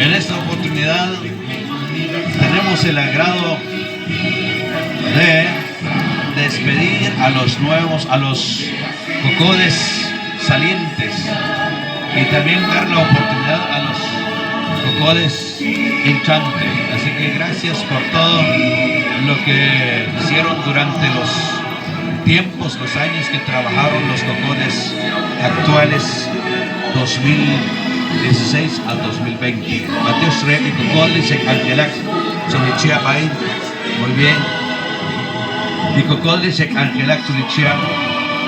En esta oportunidad tenemos el agrado de despedir a los nuevos, a los cocodes salientes y también dar la oportunidad a los cocodes entrantes. Así que gracias por todo lo que hicieron durante los tiempos, los años que trabajaron los cocodes actuales 2016 al 2020. Mateo Sre y Cocodli se Angelac Sulichia Bay. Muy bien. Y Cocodli se Angelac Sulichia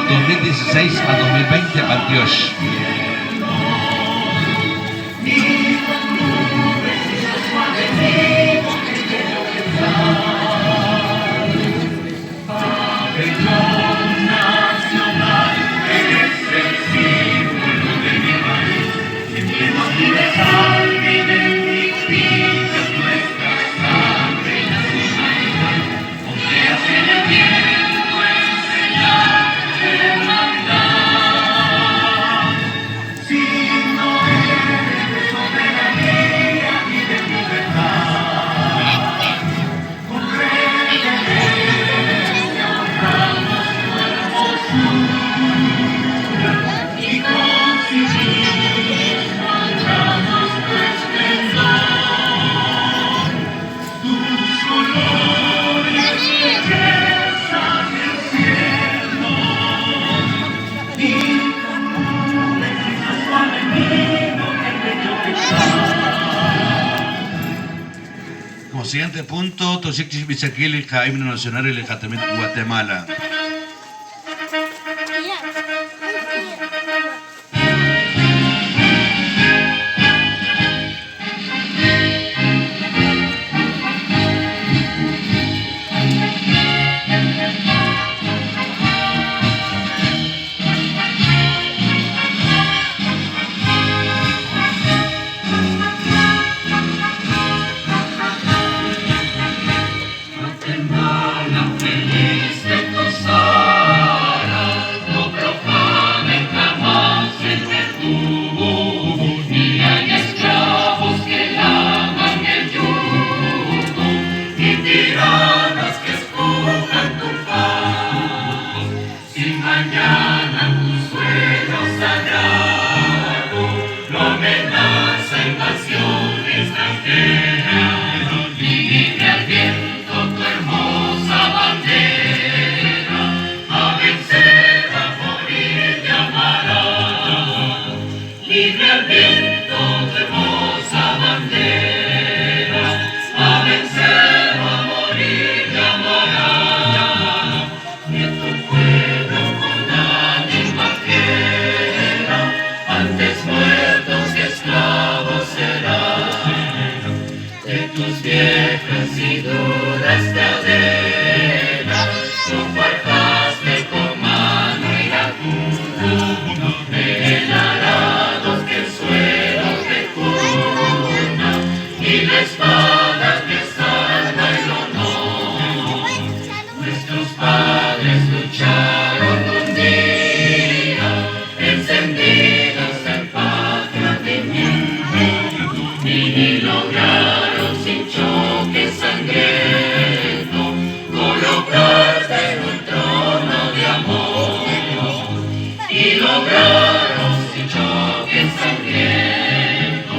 2016 al 2020. Adiós. Como siguiente punto, Toshik Bichakil, himno nacional y Guatemala. Guatemala, feliz de tus aras, no profanen jamás el verdugo, ni hay esclavos que laman el yugo, ni tiranos que escujan tu faz. Si mañana tu suelo sagrado lo amenaza invasión extranjera, libre al viento tu hermosa bandera, a vencer, a morir llamará. Libre al viento tu hermosa bandera, a vencer, a morir llamará. Que tu pueblo con ánima fiera, antes muertos que esclavos será. De tus viejas y duras cadenas, tú forjaste con mano iracunda, el arado que el suelo fecunda, y la espada que salva el honor. Nuestros padres lucharon un día, encendidos en patriotismo, y lograron sin choque sangriento colocarte en un trono de amor. Y lograron sin choque sangriento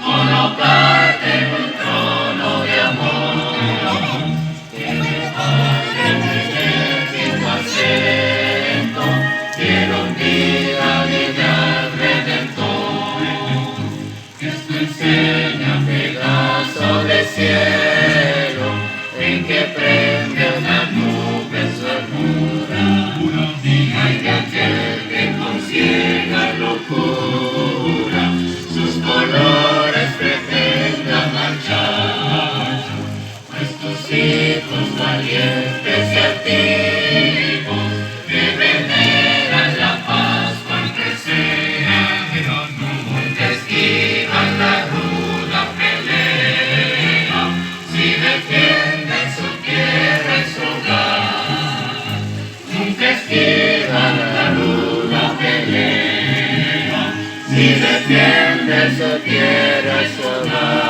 colocarte en un trono de amor. Que de acento dieron vida libre al Redentor. Es tu enseña, pedazo de cielo, en que prende una nube su hermosura. Ay de aquel que con ciega locura sus colores pretenda manchar. Pues tus hijos valientes y altivos que veneran la paz cual sea, nunca esquivan la ruda pelea, si defienden su tierra y su hogar. Nunca esquivan la ruda pelea, si defienden su tierra y su hogar.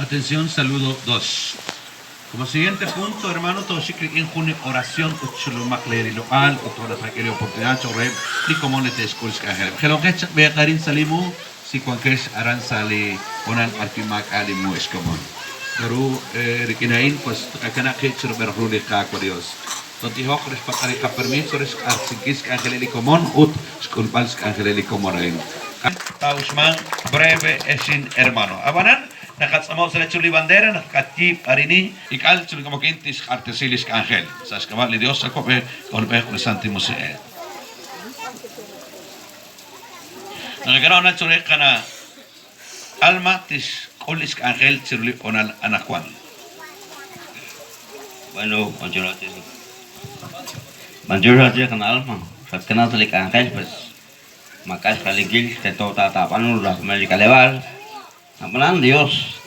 Atención, saludo 2. Como siguiente punto, hermano, toxik in jun oración ut chulumaq leerilo'aal ut toonaqak'e li oportunidad cho'q reheb' li komon li te'xk'ul xk'anjeleb'. Jeloqex chaq b'eeqarin sa' li mu si wankex aran sa' li hoonal b'arwi' maak'a' li mu ex komon. Naru rik'in a'in pues tqakanab' qib' chi rub'elaj ru li Qaawa' Dios. Totijoq re xpatz'b'al li qapermiso re xq'axtesinkil xk'anjeleb' li komon ut xk'ulb'al xk'anjeleb' li komon a'in. Taa'uxmanq breve exin hermano. Ab'anan, naqatz'amo' sa' li li bandera naq qatyiib' arini ik'al chulikamokin tixq'axtesi li xk'anjel. Sa' xk'ab'a' li Dios Awab'ej, K'ojolb'ej ut li Santil Musiq'ej. Naqak'e na chore qana Alma tixk'ul li xk'anjel chiru li hoonal anaqwan. Bueno, b'antiox qana Alma, xatkana sa' li k'anjel, pues mak'ax qalinkil tento taataab'anu rajmel li k'aleb'aal. Ab'anan Dios